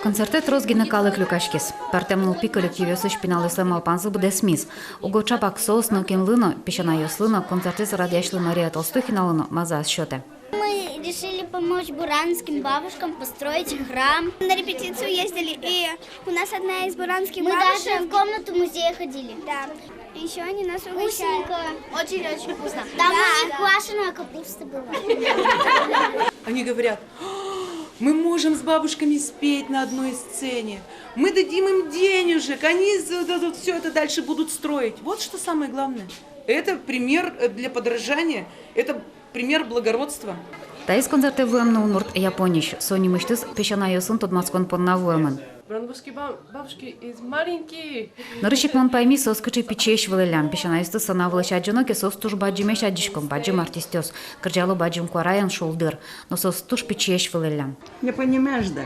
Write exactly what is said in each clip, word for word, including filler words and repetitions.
Концертэ трос гинэ калык люкаськиз. Пӧртэм нылпи коллективъёсысь пиналъёслэн малпанзы быдэсмиз. Уго чапак соос нокинлы но, песянайёслы но, концертэз радъясьлы Мария Толстухиналы но маза ӧз сётэ. Мы решили помочь буранским бабушкам построить храм. На репетицию ездили, и у нас одна из буранских бабушек... Мы даже в комнату музея ходили. Да. Ещё они нас угощали. Вкусненько. Очень-очень вкусно. Там у них квашеная капуста была. Они говорят: «Мы можем с бабушками спеть на одной сцене. Мы дадим им денежек, они всё это дальше будут строить». Вот что самое главное. Это пример, э, для подражания. Это пример благородства. Таиз концертэ вуэм нылмурт Япониысь. Со нимысьтыз песянайёсын тодматскон понна вуэмын. Брангурские ба-, бабушки из маленькие. Нырысь ик мон пайми, соос кыӵе пичиесь вылӥллям. Песянайёсты сцена вылысь адӟоно ке, соос туж бадӟымесь адӟисько, бадӟым артистъёс. Кырӟало бадӟым куараен, шулдыр. Но соос туж пичиесь вылӥллям. Не понимаешь, да?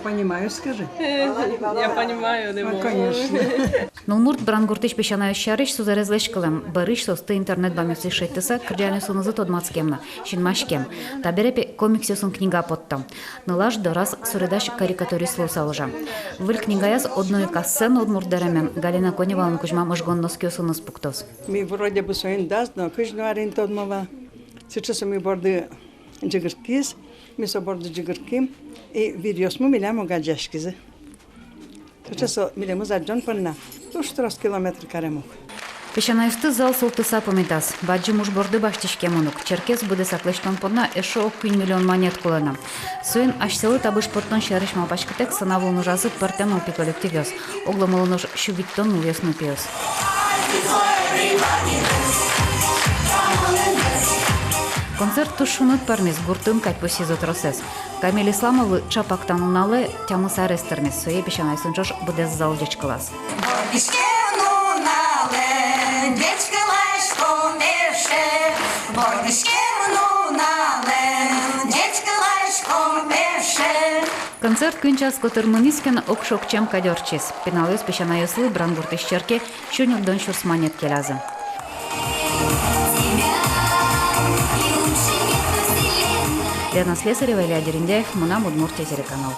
Понимаю, скажи. Я понимаю, да. Ну, конечно. Нылмурт Брангуртысь песянайёс сярысь сузэрезлэсь кылэм. Бӧрысь соосты интернет бамъёсысь шедьтыса, кырӟанъёсынызы тодматскем но, синмаськем. Табере пе комиксъёсын книга потто. Нылаш дораз суредась-карикатурист луыса ужа. Выль книгаяз одно ик ассэ но удмурт дэремен, Галина Коневалэн кузьма мыжгон носкиосыныз пуктоз. Ми вроде бы соин дас но кызь нуналлы тодмо вал. Сыӵе со ми борды ӟыгыртӥз, ми со борды ӟыгыртӥм, и виръёсмы милям уг адӟиськизы. Сыӵе со милемыз адӟон понна туж трос километр карем ук. Песянайёсты зал султыса пумитаз. Бадӟым уж борды басьтӥськемын ук. Черкез быдэсак лэсьтон понна эшшо ог куинь миллион манет кулэ на. Соин асьсэлы табыш поттон сярысь малпаськытэк, сцена вылын ужазы пӧртэм нылпи коллективъёс. Оглом улын ож сю витьтон нылъёс но пиос. Концерт туж шуныт пӧрмиз, гуртын кадь пусйизы тросэз. Камиль Исламовлы чапак та нуналэ тямыс арес тырмиз, сое песянайёсын ӵош быдэс зал ӟечкылаз. Вордӥськем нуналэ ӟечкыласьком эше, вордӥськем нуналэ ӟечкыласьком эше. Концерт куинь час котыр мынӥз ке но, ог шокчем кадь ортчиз. Пиналъёс песянайёслы Брангуртысь черке сю ньыльдон сюрс манет келязы. Лена Слесарева, Илья Дерендяев, «Мынам Удмуртие» телеканал.